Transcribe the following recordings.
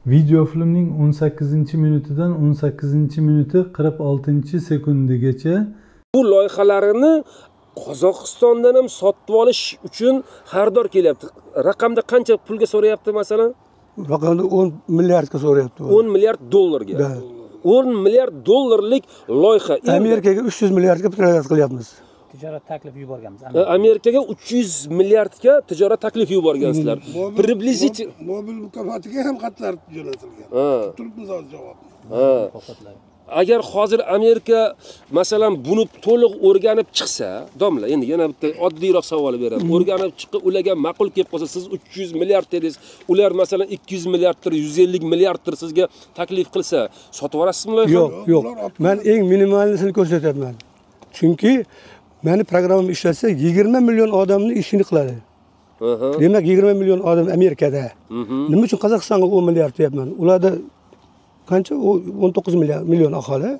Videofilmning 18-minutidan 18-minuti 46-sekundigacha bu loyihalarini Qozog'istondan ham sotib olish uchun xaridor kelyapti. Raqamda qancha pulga so'rayapti masalan? Raqamda 10 milliardga so'rayapti. 10 milliard dollarga. 10 milliard dollarlik loyiha. Amerikaga 300 milliardga tijorat qilyapmiz. Tijorat taklifi yuborganmiz. Amerikaga 300 milliardga tijorat taklifi yuborgansizlar. Приблизительно Nobel mukofotiga ham xatlar jo'natilgan. Turibmiz hozir javobni. Agar hozir Amerika masalan buni to'liq o'rganib chiqsa, domla, endi yana bitta oddiyroq savol beraman. O'rganib chiqib ularga ma'qul kelib qolsa, siz 300 milliard dedingiz, ular masalan 200 milliarddir, 150 milliarddir sizga taklif qilsa, sotib olasizmi loyihani? Yo'q, yo'q. Men eng minimalnisini ko'rsatyapman. Chunki meni programmam ishlasa 20 million odamning ishini qiladi. Demak 20 million odam Amerikada. Nima uchun Qozog'istonga 10 milliard deyapman? Ularda qancha? 19 million aholi.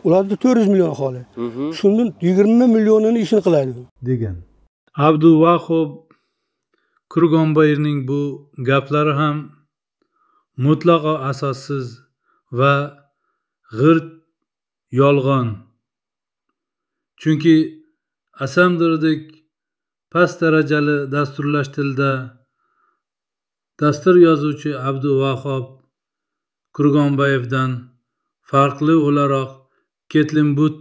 Ularda 400 million aholi. Shundan 20 millionini ishini qiladi degan. Abduvahob Kurgonboyevning bu gaplari ham mutlaqo asossiz va g'irt yolg'on. Chunki assembler'dek past darajali dasturlash tilida dastur yozuvchi Abduvahob Kurgonboyevdan farqli o'laroq Ketlin But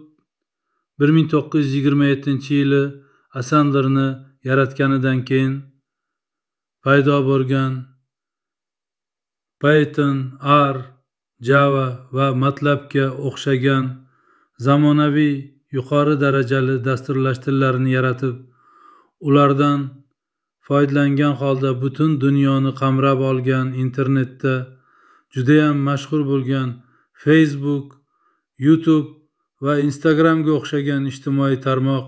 1927-yili assemblerni yaratganidan keyin paydo bo'lgan Python, R, Java va MATLABga o'xshagan zamonaviy yuqori darajali dasturlash tillarini yaratib, ulardan foydalangan holda butun dunyoni qamrab olgan internetda judayam mashhur bo'lgan Facebook, YouTube va Instagramga o'xshagan ijtimoiy tarmoq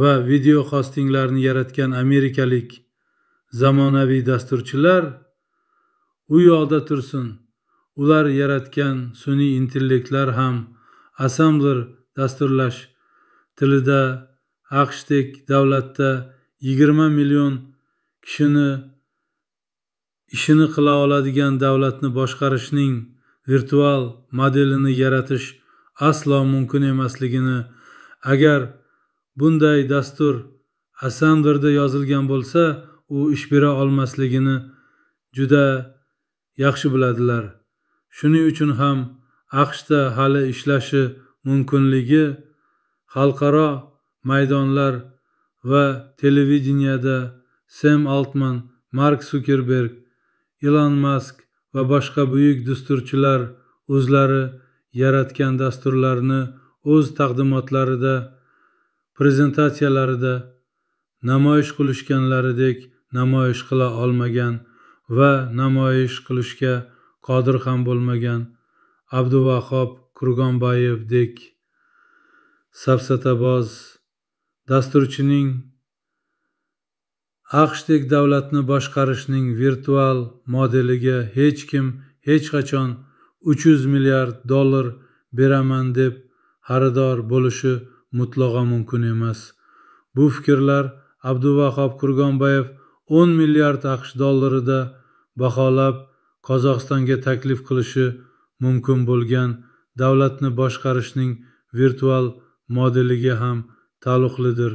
va video hostinglarni yaratgan amerikalik zamonaviy dasturchilar u yoqda tursin, ular yaratgan sun'iy intellektlar ham assembler dasturlash tilida AQShdek davlatda 20 million kishini ishini qila oladigan davlatni boshqarishning virtual modelini yaratish aslo mumkin emasligini, agar bunday dastur assemblerda yozilgan bo'lsa, u ish bera olmasligini juda yaxshi biladilar. Shuning uchun ham AQShda hali ishlashi mumkinligi xalqaro maydonlar va televideniyada Sem Altman, Mark Zuckerberg, Elon Musk va boshqa buyuk dasturchilar o'zlari yaratgan dasturlarni o'z taqdimotlarida, prezentatsiyalarida namoyish qilishganlaridek namoyish qila olmagan va namoyish qilishga qodir ham bo'lmagan Abduvahob Kurgonboyevdek safsataboz dasturchining AQShdek davlatni boshqarishning virtual modeliga hech kim hech qachon 300 milliard dollar beraman deb xaridor bo'lishi mutlaqo mumkin emas. Bu fikrlar Abduvahob Kurgonboyev 10 milliard AQSh dollarida baholab Qozog'istonga taklif qilishi mumkin bo'lgan davlatni boshqarishning virtual modeliga ham taalluqlidir.